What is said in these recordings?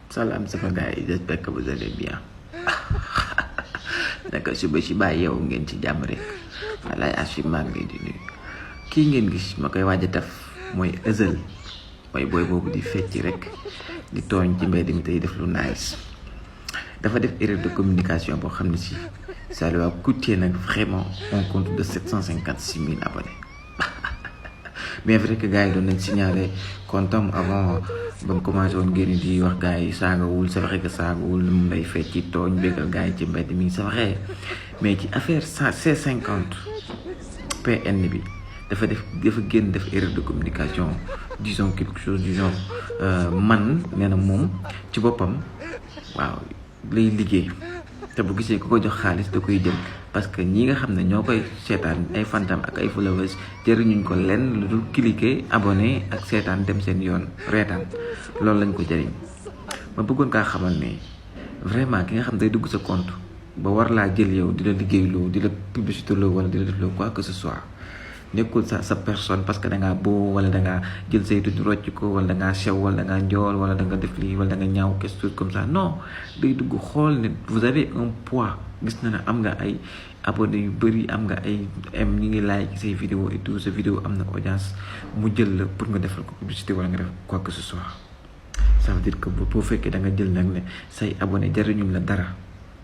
Salam sama gars yi, j'espère que vous allez bien. naka suba si bàyyi yow ngeen ci jàmm rek walaay Achim maa ngi di nuyu kii ngeen gis ma koy waaj a taf mooy Ezel mooy booy boobu di fecc rek di tooñ ci mbedd mi tey def lu nice dafa def erreur de communication boo xam ne si ça lui a coûté nag vraiment un compte de 756 000 abonnés bien vrai que gars yi doon nañ signalé compte am avant ba mu commencé woon génn di wax gars yi saagawul c'est vrai que saagawul mu lay fecc ci tooñ bégal gars yi ci mbedd mi c'est vrai mais ci affaire C50 PN bi dafa génn def erreur de communication disons quelque chose du genre man nee na moom ci boppam waaw lay liggéey te bu gisee ku ko jox xaalis da koy jël parce que ñi nga xam ne ñoo koy seetaan ay fantam ak ay followers jëriñuñ ko lenn lu dul cliquer abonné ak seetaan dem seen yoon reetaan loolu lañ ko jëriñ ma bëggoon kaa xamal ne vraiment ki nga xam day dugg sa compte ba war laa jël yow di la liggéeyloo di la publicité loo wala di la def loo quoi que ce soit nekkul sa personne parce que da ngaa boo wala da ngaa jël say tudd rocc ko wala da ngaa sew wala da ngaa njool wala da nga def lii wala da nga ñaaw quelque chose comme ça non day dugg xool ne vous avez un poids gis na ne am nga ay abonnés yu bëri am nga ay ñi ngi like say vidéo et tout sa vidéo am na audience mu jël la pour nga defal ko publicité wala nga def quoi que ce soit ça veut dire que boo fekkee da nga jël nag ne say abonnés jariñuñ la dara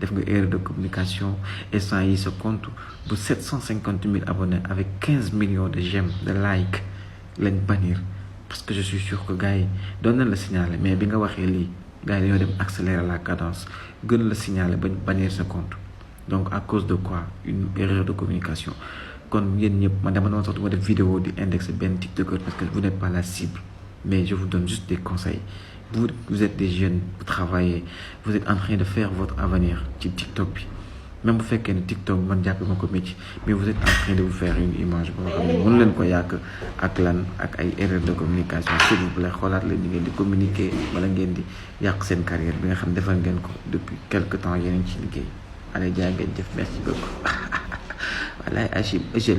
def nga erreur de communication et sans yi sa compte bu 750 000 abonnés avec 15 millions de j'aime de like lañ bannir parce que je suis sûr que gars yi doon nañ la signaler mais bi nga waxee lii gars yi dañoo dem accélérer la cadence gën la signaler bañ bannir sa compte donc à cause de quoi une erreur de communication kon yéen ñëpp man dama doon sax duma def vidéo di indexer benn TikToker parce que vous n'êtes pas la cible mais je vous donne juste des conseils. Vous êtes des jeunes, vous travaillez, vous êtes en train de faire votre avenir sur TikTok. Même vous faites qu'un TikTok, mais vous êtes en train de vous faire une image. Vous ne pouvez pas avec une erreur de communication. S'il vous plaît, de communiquer, vous avez une carrière, depuis quelques temps, allez, merci beaucoup. Voilà, Achim, je